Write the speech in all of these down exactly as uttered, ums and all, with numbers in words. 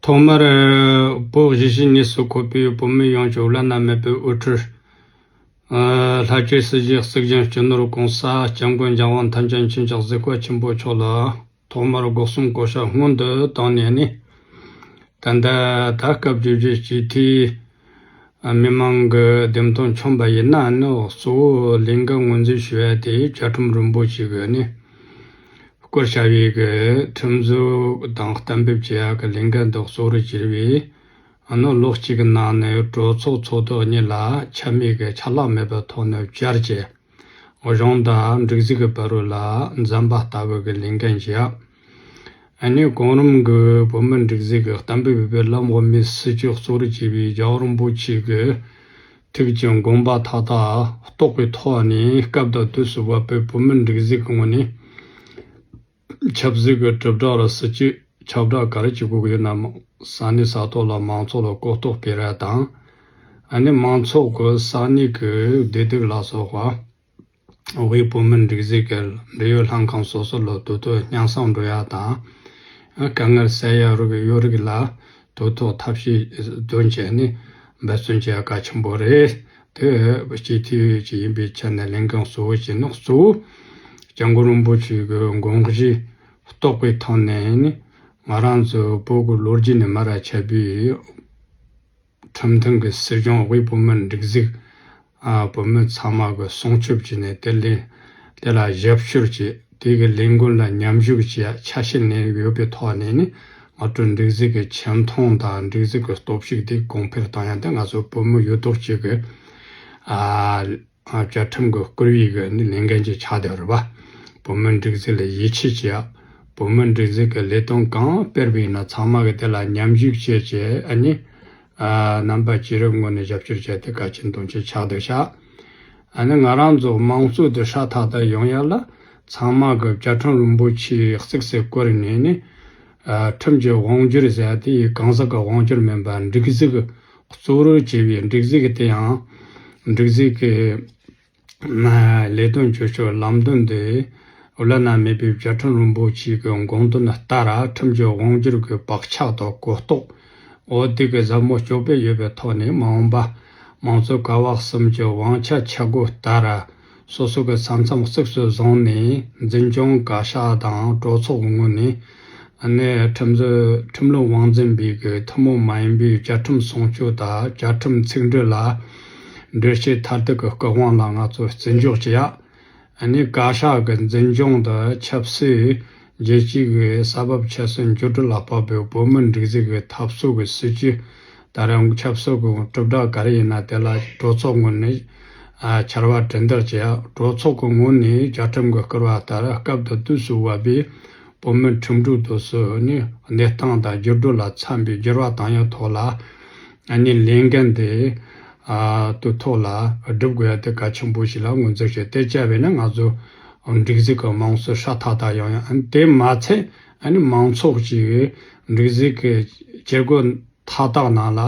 ཐོག་མར་བོད་གཞིས་བྱེས་གཉིས་སུ་འཁོད་པའི་བོད་མི་ཡོངས་ཀྱི་བླ་ན་མེད་པའི་དབུ་ཁྲིད། ལྷ་བཅས་སྲིད་ཞིའི་གཙུག་རྒྱན་སྤྱི་ནོར་༸གོང་ས་༸སྐྱབས་མགོན་རྒྱལ་དབང་ཐམས་ཅད་མཁྱེན་ཅིང་གཟིགས་པ་ཆེན་པོ་མཆོག་ལ། ཐོག་མར་སྒོ་གསུམ་གོ་ཤ་སྔོན་དུ་བཏང་ནས་ནི། ད་ལྟ་ད་སྐབས་བརྗོད་རྒྱུའི་སྤྱི་འཐུས་མི་མང་གི་འདེམས་ཐོན་བྱུང་བ་ཡིན་ན་ནི། གཙོ་བོ་ལས་འགན་ངོས་འཛིན་ཞུ་ཡ་དེ་བཅའ་ཁྲིམས་རིན་པོ་ཆེ་གི་ནི་བསྐུར་བྱ་བའི་གི་ཁྲིམས་བཟོ་དང་གཏན་འབེབས་བྱེད་ཡ་གི་ལས་འགན་དེ་གཙོ་བོར་གྱུར་བས། ཨ་ནི་ལོ་གཅིག་གི་ནང་ནས་གྲོས་ཚོགས་ཚོགས་ཐེངས་གཉིས་ལ་ཆ་མེད་ཀྱི་ཆ་ལག་མེད་པའི་ཐོག་ནས་བཅར་གྱི། གཞུང་དང་སྒྲིག་འཛུགས་ཀྱི་བར་རོལ་ལ་འཛེམ་པ་ལྟ་བུ་གི་ལས་འགན་བཞེས། ཨ་ནི་གོང་རིམ་གྱི་བོད་མིའི་སྒྲིག་འཛུགས་ཀྱི་གཏན་འབེབས་འོས་པའི་ལམ་འོག་མའི་སྲིད་བྱུས་གཙོ་བོར་བྱས་པའི་རྒྱལ་བ་རིན་པོ་ཆེ་གི་ཐུགས་ཀྱི་དགོངས་པ་མཐའ་དག་རྟོགས་པའི་ཐོག་ནས། སྐབས་དང་དུས་སུ་བབ་པའི་བོད་མིའི་སྒྲིག་འཛུགས་ཀྱི་ངོས་ནས་ཆབ་སྲིད་ཀྱི་གྲུབ་འབྲས་ལ་སྲིད་ཇུས་ཁྱབ་བསྒྲགས་ག་རེ་བྱེད་དགོས་ཀྱི་ཡོད་ན། ས་གནས་ས་ཐོག་ལ་མང་ཚོགས་ལ་གོ་རྟོགས་སྤེལ་ར་དང་། ཨ་ནི་མང་ཚོགས་ཀྱི་ས་གནས་ཀྱི་བདེ་སྡུག་ལ་སོགས་པ། དབུས་བོད་མིའི་སྒྲིག་འཛུགས་ཀྱི་འབྲེལ་ཡོད་ལྷན་ཁང་སོ་སོ་ལ་དུས་ཐོག་སྙན་སེང་འགྲོ་ཡ་དང་། དཀའ་ངལ་སེལ་ཡ་རིགས་ཡོད་རིགས་ལ་དུས་ཐོག་ཐབས་ཤེས་དོན་བྱས་ནས་འབད་བརྩོན་བྱེད་ཡ་གལ་ཆེན་པོ་རེད། དེ་སྤྱི་འཐུས་ཅིག་ཡིན་པའི་ཆ་ནས་ལས་འགན་གཙོ་བོ་བྱས་ནས། གཙོ་བོ་སྐྱབས་མགོན་རིན་པོ་ཆེ་གི་དགོངས་གཞི་རྟོགས་པའི་ཐོག་ནས་ནི། ང་རང་ཚོ་བོད་ཀྱི་ལོ་རྒྱུས་ནས་མར་ཆད་པའི་ཁྲིམས་མཐུན་གྱི་སྲིད་གཞུང་། དབུས་བོད་མིའི་སྒྲིག་འཛུགས། ཨ། བོད་མི་ཚང་མ་གི་སྲུང་སྐྱོབ་བྱས་ནས། དེ་ལས་དེ་ལ་རྒྱབ་སྐྱོར་བྱས། དེ་གི་ལས་འགུལ་ལ་མཉམ་ཞུགས་བྱེད་ཡ་ཆ་ཤས་ལེན་ཡོད་པའི་ཐོག་ནས་ནི། ང་ཚོའི་སྒྲིག་འཛུགས་ཀྱི་ཆེ་མཐོང་དང་སྒྲིག་འཛུགས་ཀྱི་སྟོབས་ཤུགས་དེ་གོང་འཕེལ་གཏོང་ཡ་དེ་ང་ཚོ་བོད་མི་ཡོད་དོ་ཅོག་གི། ཨ། བཅའ་ཁྲིམས་ཀྱི་བསྐུར་བའི་གི་ནི་ལས་འགན་ཅིག་ཆགས་བསྡད་ཡོད་རེད་པ། བོད་མིའི་སྒྲིག་འཛུགས་ལ་ཡིད་ཆེས་བྱེད་ཡ། བོད་མིའི་སྒྲིག་འཛུགས་ཀྱི་ལས་དོན་གང་སྤེལ་བ་ཡིན་ན་ཚང་མ་གི་དེ་ལ་མཉམ་ཞུགས་བྱེད་ཅེས། ཨ་ནི། ཨ། རྣམ་པ་ཅི་རིགས་ངོས་ནས་རྒྱབ་སྐྱོར་བྱས་ཏེ་གལ་ཆེན་དོན་ཆེན་ཆགས་བསྡད་ཤག་ཨ་ནི་ང་རང་ཚོ་དམངས་གཙོ་དེ་སྲ་ཐག་ཐག་ཡོང་ཡ་ལ། ཚང་མ་གི་བཅའ་ཁྲིམས་རིན་པོ་ཆེ་གཙིགས་སུ་བཀུར་ནས་ནི། ཨ། ཁྲིམས་ཀྱི་དབང་སྒྱུར་ཟེར་ཡ་དེ་གང་ཟག་གི་དབང་སྒྱུར་མིན་པར་སྒྲིག་འཛུགས་གཙོ་བོར་བྱས་པའི། སྒྲིག་འཛུགས་དེ་ཡང་སྒྲིག་འཛུགས་ཀྱི་ལས་དོན་བྱེད་ཕྱོགས་ལམ་སྟོན་དེ་བླ་ན་མེད་པའི་བཅའ་ཁྲིམས་རིན་པོ་ཆེ་གི་དགོངས་དོན་ལྟར། ཁྲིམས་ཀྱི་དབང་སྒྱུར་གྱི་བག་ཆགས་དང་གོ་རྟོགས། འོ་དེ་གི་ཟབ་མོ་སྤྱོད་པ་ཡོད་པའི་ཐོག་ནས། མ་འོངས་པ་དམངས་གཙོ་ཀ་བ་གསུམ་གྱི་དབང་ཆ་ཆ་བགོས་ལྟར། སོ་སོ་གི་ས་མཚམས་གཙིགས་སུ་བཟུང་ནས། འཛིན་སྐྱོང་བཀའ་ཤག་དང་གྲོས་ཚོགས་ཀྱི་ངོས་ནས། ཨ་ནི་ཁྲིམས་བཟོ། ཁྲིམས་ལུགས་དབང་འཛིན་པའི་གི་ཐུན་མོང་མ་ཡིན་པའི་བཅའ་ཁྲིམས་སྲུང་སྐྱོབ་དང་བཅའ་ཁྲིམས་ཚིག་འགྲེལ་ལ་འགྲེལ་བཤད་མཐར་ཐུག་གི་སྐུ་དབང་ལ་ང་ཚོ་བརྩི་འཇོག་བྱེད་ཡ། ཨ་ནི་བཀའ་ཤག་གི་འཛིན་སྐྱོང་དང་ཆབ་སྲིད། རྒྱལ་སྤྱིའི་གི་ས་བབ་ཁྱད་སོང་འགྱུར་འགྲོས་ལ་དཔག་པའི་བོད་མིའི་སྒྲིག་འཛུགས་ཀྱི་འཐབ་རྩོད་ཀྱི་སྲིད་བྱུས། ད་རུང་ཆབ་སྲིད་ཀྱི་གྲུབ་འབྲས་ག་རེ་ཡིན་ན་དེ་ལ་གྲོས་ཚོགས་ངོས་ནས། ཨ། ཕྱར་བ་གྲུ་འདེགས་བྱེད་ཡ། གྲོས་ཚོགས་ཀྱི་ངོས་ནས་བཅའ་ཁྲིམས་ཀྱི་བསྐུར་བ་ལྟར་སྐབས་དང་དུས་སུ་བབ་པའི་བོད་མིའི་ཁྲིམས་སྒྲིག་དེ་ཚོ་ནི་གནས་སྟངས་དང་འགྱུར་འགྲོས་ལ་འཚམ་པའི་འགྱུར་བ་བཏང་ཡ་ཐོག་ལ། ཨ་ནི་ལས་འགན་དེ། ཨ། དུས་ཐོག་ལ་སྒྲུབ་དགོས་ཡ་དེ་གལ་ཆེན་པོ་ཞིག་ལ་ངོས་འཛིན་བྱས། དེ་བྱས་པས་ན་ང་ཚོ་སྒྲིག་འཛུགས་ཀྱི་དམངས་གཙོ་སྲ་ཐག་ཐག་ཡོང་ཡ། ཨ་ནི་དེ་མ་ཚད། ཨ་ནི་མང་ཚོགས་ཀྱིས་སྒྲིག་འཛུགས་ཀྱི་བྱེད་སྒོ་མཐའ་དག་ནང་ལ།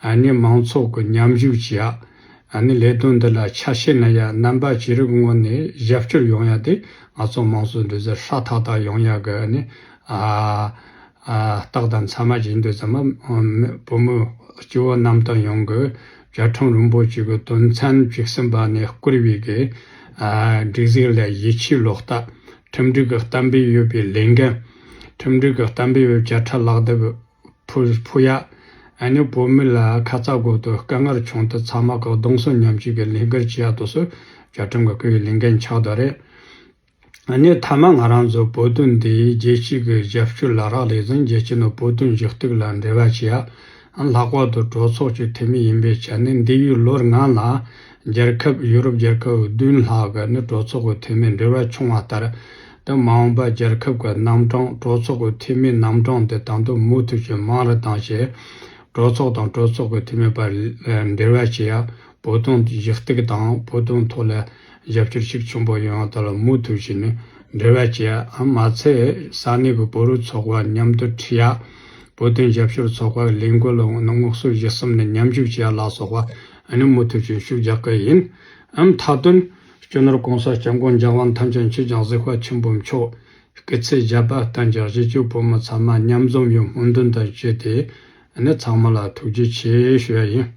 ཨ་ནི་མང་ཚོགས་ཀྱི་མཉམ་ཞུགས་བྱེད་ཡ། ཨ་ནི་ལས་དོན་འདི་ལ་ཆ་ཤས་ལེན་ཡ། རྣམ་པ་ཅི་རིགས་ངོས་ནས་རྒྱབ་སྐྱོར་ཡོང་ཡ་དེ་ང་ཚོ་དམངས་གཙོའི་འདུ་འཛིན་སྲ་ཐག་ཐག་ཡོང་ཡ་གི། ཨ་ནི། ཨ། ཨ། རྟགས་དང་མཚན་མ་ཅིག་ཡིན་དུས་ཙམ་པ། བོད་མི་སྤྱི་བོ་གནམ་སྟོང་ཡོངས་ཀྱིས་བཅའ་ཁྲིམས་རིན་པོ་ཆེ་གི་དོན་ཚན་བཅུ་གསུམ་པ་ནས་བསྐུར་བའི་གི། ཨ། སྒྲིག་འཛུགས་ལ་ཡིད་ཆེས་བློ་ལྟ། ཁྲིམས་སྒྲིག་གི་གཏན་འབེབས་ཡོད་པའི་ལས་འགན། ཁྲིམས་སྒྲིག་གི་གཏན་འབེབས་ཡོད་པའི་བཅད་ཁྲ་ལག་དེབ་ཕུལ་ཕུལ་ཡ། ཨ་ནི་བོད་མི་ལ་ཁ་ཚ་དགོས་གཏུགས་དཀའ་ངལ་བྱུང་དུས་ཚང་མ་གི་གདུང་སེམས་མཉམ་སྐྱེད་ཀྱི་ལས་འགུལ་བྱེད་ཡ་དེ་ཚོ་བཅའ་ཁྲིམས་ཀྱི་བསྐུར་བའི་ལས་འགན་ཆགས་བསྡད་རེད། ཨ་ནི་མཐའ་མ་ང་རང་ཚོ་བོད་དོན་འདི་རྒྱལ་སྤྱི་གི་རྒྱབ་སྐྱོར་ལ་རག་ལས་ཟིན། རྒྱལ་སྤྱི་ནང་བོད་དོན་ཞུ་གཏུག་ལ་འབྲེལ་བ་བྱེད་ཡ། ལྷག་པར་དུ་གྲོས་ཚོགས་ཀྱི་འཐུས་མི་ཡིན་པའི་ཆ་ནས་འདས་པའི་ལོ་ལྔ་ལ་རྒྱལ་ཁབ། ཡུ་རོབ་རྒྱལ་ཁབ་བདུན་ལྷག་གི་ནི་གྲོས་ཚོགས་ཀྱི་འཐུས་མི་འབྲེལ་བ་བྱུང་བ་ལྟར། དེ་མ་འོངས་པ་རྒྱལ་ཁབ་ཀྱི་རྣམ་གྲངས། གྲོས་ཚོགས་ཀྱི་འཐུས་མིའི་རྣམ་གྲངས་དེ་ད་དུང་མུ་མཐུད་ཀྱིས་མང་རུ་བཏང་བྱས། གྲོས་ཚོགས་དང་གྲོས་ཚོགས་ཀྱི་འཐུས་མི་བར་འབྲེལ་བ་བྱེད་ཡ། བོད་དོན་ཞུ་གཏུག་དང་བོད་དོན་ཐོག་ལ་རྒྱབ་སྐྱོར་ཤུགས་ཆེན་པོ་ཡོང་ཡ་དེ་ལ་མུ་མཐུད་བྱས་ནས་འབྲེལ་བ་བྱེད་ཡ། མ་ཚད་ས་གནས་ཀྱི་བོད་རིགས་ཚོགས་པ་མཉམ་དུ་ཁྲིད་ཡ། བོད་དོན་རྒྱབ་སྐྱོར་ཚོགས་པ་ལས་འགུལ་ལ་མངོན་གསལ་གཞི་གསུམ་ནས་མཉམ་ཞུགས་བྱེད་ཡ་ལ་སོགས་པ། ཨ་ནི་མུ་མཐུད་ཀྱིས་ཤུགས་རྒྱག་གི་ཡིན། ཨ། མཐའ་དོན། སྤྱི་ནོར་༸གོང་ས་༸སྐྱབས་མགོན་རྒྱལ་དབང་ཐམས་ཅད་མཁྱེན་ཅིང་གཟིགས་པ་ཆེན་པོ་མཆོག་སྐུ་ཚེ་ཞབས་པད་བརྟན་ཅིང་གཞིས་བྱེས་བོད་མི་ཚང་མ་མཉམ་འཛོམས་ཡོང་སྨོན་འདུན་དང་བཅས་ཏེ་ཨ་ནི་ཚང་མ་ལ་ཐུགས་རྗེ་ཆེ་ཞུ་ཡ་ཡིན།